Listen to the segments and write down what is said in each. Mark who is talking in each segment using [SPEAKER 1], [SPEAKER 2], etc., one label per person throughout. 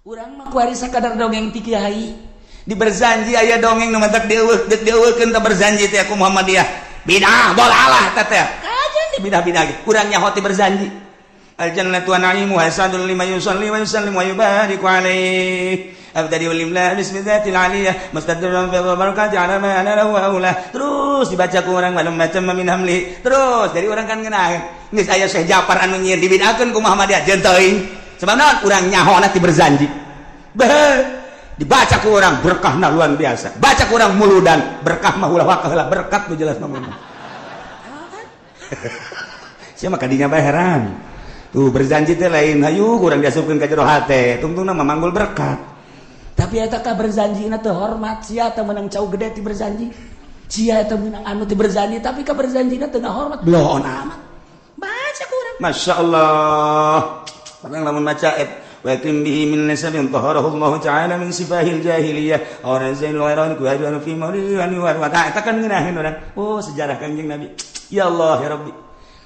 [SPEAKER 1] Urang mah kuari sakadar dongeng ti kiai. Di Berzanji aya dongeng nu matak dieuweuk, deuk dieuweukeun teh Berzanji teh aku Muhammadiyah. Bidah dolalah teh teh. Kajian di bidah-bidah ge. Urang nyaho ti Berzanji. Al jannatu wa na'imuha sadul lima yusalli wa yusallim wa yubariku alaihi. Abdadi wal imla bismi dzatil aliyah mustadran fi barakati ala ma ana lahu aula. Terus dibaca ku urang malum macam min hamli. Terus jadi urang kan ngeunah. Geus aya Syekh Japar anu nyieun dibidahkeun ku Muhammadiyah jeung teuing. Sebab naon urang nyahona ti Berzanji. Beh, dibaca ku urang berkahna luar biasa. Baca ku urang muludan berkah mah ulah wakah lah berkat nu jelas mah. Sia mah kadinya bae heran. Tuh Berzanji teh lain hayu kurang diasupkeun ka jero hate, tungtungna mah manggul berkat. Tapi eta ka Berzanjina teu hormat, sia teh meunang cau gede ti Berzanji. Sia teh meunang anu ti Berzanji, tapi ka Berzanjina teu ngahormat. Bloon amat. Baca ku urang. Masya Allah. Orang lamun maca et wa yatim bihi min nasabin taharahu Allah ta'ala min sifahil jahiliyah aw razail ghairan ku hadu fi mawlid wa wa ta kan ngeunaheun urang. Oh sejarah Kanjeng Nabi. Ya Allah ya Rabbi.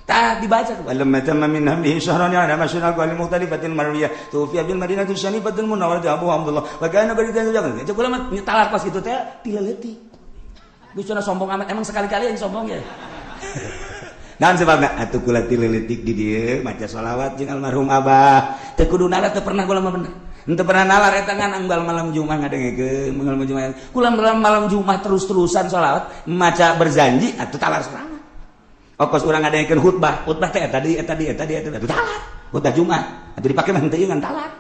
[SPEAKER 1] Tah dibaca walamma tamma min hamlihi syahran ala masyarakat wal mukhtalifatil marwiyah tufiya bil madinati syarifatil munawwarah Abu Abdullah wa kana baridan jangan cek kula mah nyetalak pas kitu teh tileutik. Geus sombong amat emang sekali-kali yang sombong ya. Naon sebabna atuh kula tileutik di dieu maca sholawat jeung almarhum abah teu kudu nalar teu pernah kula mah bener. Henteu pernah nalar eta ngan anggal malam Jumat ngadengekeun malam Jumat. Kula malam Jumat terus-terusan sholawat maca Berzanji atuh talar sorangan. Okos urang ngadengekeun khutbah, khutbah teh eta deui eta deui eta deui eta atuh talar. Khutbah Jumat atuh dipake mah henteu ngan talar.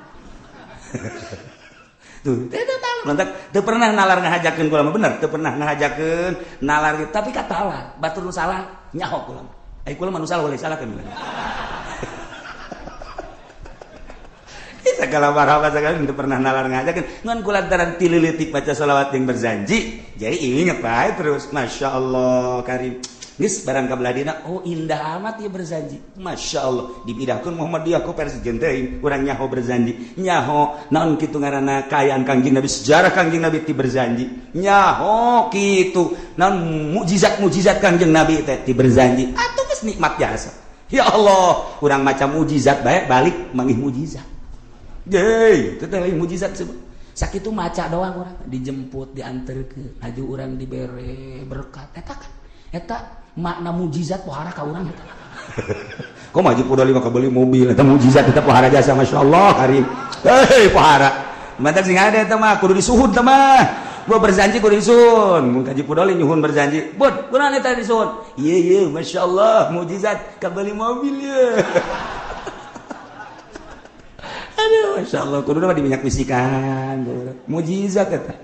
[SPEAKER 1] Tuh, teh talar. Lantak teu pernah nalar ngahajakeun kula mah bener, teu pernah ngahajakeun nalar tapi ka talar, batur nu salah nyaho kula mah. Ai kula mah nu salah boleh salah kan. Segala marhaba segala teu pernah nalar ngahajakeun ngan kulantaran tileutik baca sholawat yang Berzanji jadi inget bae terus Masya Allah karim. Geus barang ka belah oh indah amat ya Berzanji. Masya Allah dipidahkeun Muhammadiyah ku versi teuing urang nyaho Berzanji. Nyaho naon kitu ngaranna kaayaan Kangjeng Nabi sejarah Kangjeng Nabi ti Berzanji. Nyaho kitu naon mukjizat-mukjizat Kangjeng Nabi teh ti Berzanji. Atuh geus nikmat jasa. Ya Allah, urang maca mukjizat bae balik manggih mukjizat. Deui, teh lain mukjizat sebut. Sakitu maca doang urang dijemput dianterkeun, haju urang dibere berkat eta kan. Eta makna mukjizat pohara ka urang eta. Kok maju kuda lima kebeli mobil eta mukjizat eta pohara jasa masyaallah karim. Hei pohara. Mantap sing ada eta mah kudu disuhun teh mah. Gua Berzanji kudu disuhun. Mun kaji pudoli nyuhun Berzanji. Bud, kunaon eta disuhun? Ieu ieu masyaallah mukjizat kabeli mobil ye. Aduh masyaallah kudu mah diminyak bisikan. Mukjizat eta.